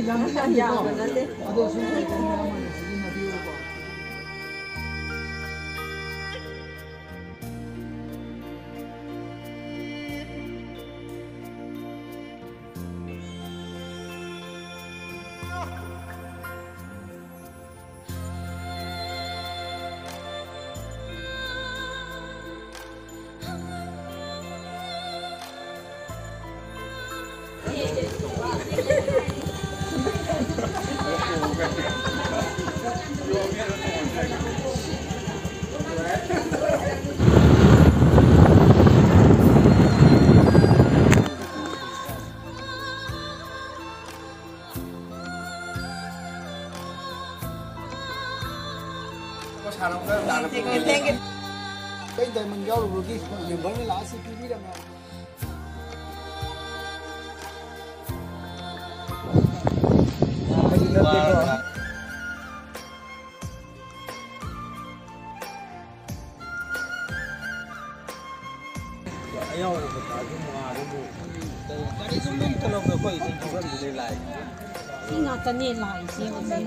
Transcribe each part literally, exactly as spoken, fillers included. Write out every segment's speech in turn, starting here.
ꯌꯥꯝꯗꯤ ꯌꯥꯝꯗꯦꯀꯣ꯫ ꯌꯥꯝꯕ ꯅꯠꯇꯦ꯫ ꯑꯗꯣ ꯁꯨꯝ ꯀꯩꯅꯣ ꯑꯃ ꯁꯤꯖꯤꯟꯅꯕꯤꯌꯨꯀꯣ꯫ ꯑꯩ ꯗꯥꯏꯃꯟ ꯌꯥꯎꯔꯨꯕꯒꯤ ꯃꯦꯝꯕꯔꯅ ꯂꯥꯛꯑ ꯁꯤ ꯄꯤꯕꯤꯔꯝꯃꯦ꯫ ꯑꯩꯗꯤ ꯅꯠꯇꯦꯀꯣ꯫ ꯑꯌꯥꯎꯕ ꯄꯩꯁꯥꯁꯨ ꯃꯉꯥꯗꯨꯕꯨ ꯀꯔꯤꯁꯨ ꯂꯩꯇꯅꯕ ꯑꯩꯈꯣꯏ ꯏꯆꯤꯟ ꯊꯤꯕꯝꯁꯤꯗꯩ ꯂꯥꯛꯏ꯫ ꯁꯤ ꯉꯥꯛꯇꯅꯦ ꯂꯥꯛꯏꯁꯦ ꯍꯧꯖꯤꯛ꯫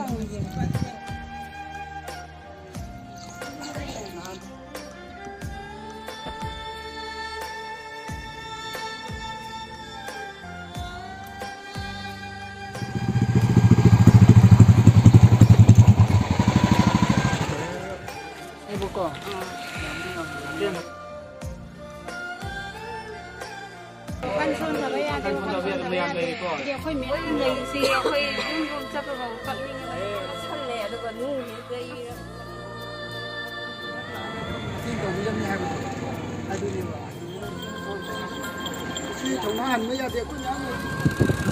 ꯑꯩꯕꯨꯀꯣ꯫ ꯋꯥꯈꯜ ꯁꯣꯟꯊꯕ ꯌꯥꯗꯦ, ꯋꯥꯈꯜ ꯁꯣꯟꯊꯕ ꯌꯥꯗꯦ꯫ ꯍꯥꯏꯗꯤ ꯑꯩꯈꯣꯏ ꯃꯌꯥꯝ ꯂꯩꯔꯤꯁꯤ, ꯑꯩꯈꯣꯏ ꯌꯨꯝ ꯌꯨꯝ ꯆꯠꯄ ꯐꯥꯎ ꯀꯞꯅꯤꯡꯉꯦ, ꯃꯁꯜꯂꯦ, ꯑꯗꯨꯒ ꯅꯨꯡ ꯍꯦꯛ ꯂꯩꯔ꯫ ꯃꯇꯦꯡ ꯇꯧꯕꯤꯔꯝꯃꯤ ꯍꯥꯏꯕꯗꯣ ꯑꯗꯨꯅꯦꯕ꯫ ꯁꯤ ꯊꯧꯅꯥ ꯍꯟꯕ ꯌꯥꯗꯦ, ꯑꯩꯈꯣꯏ ꯃꯌꯥꯝ ꯂꯩꯔꯤ꯫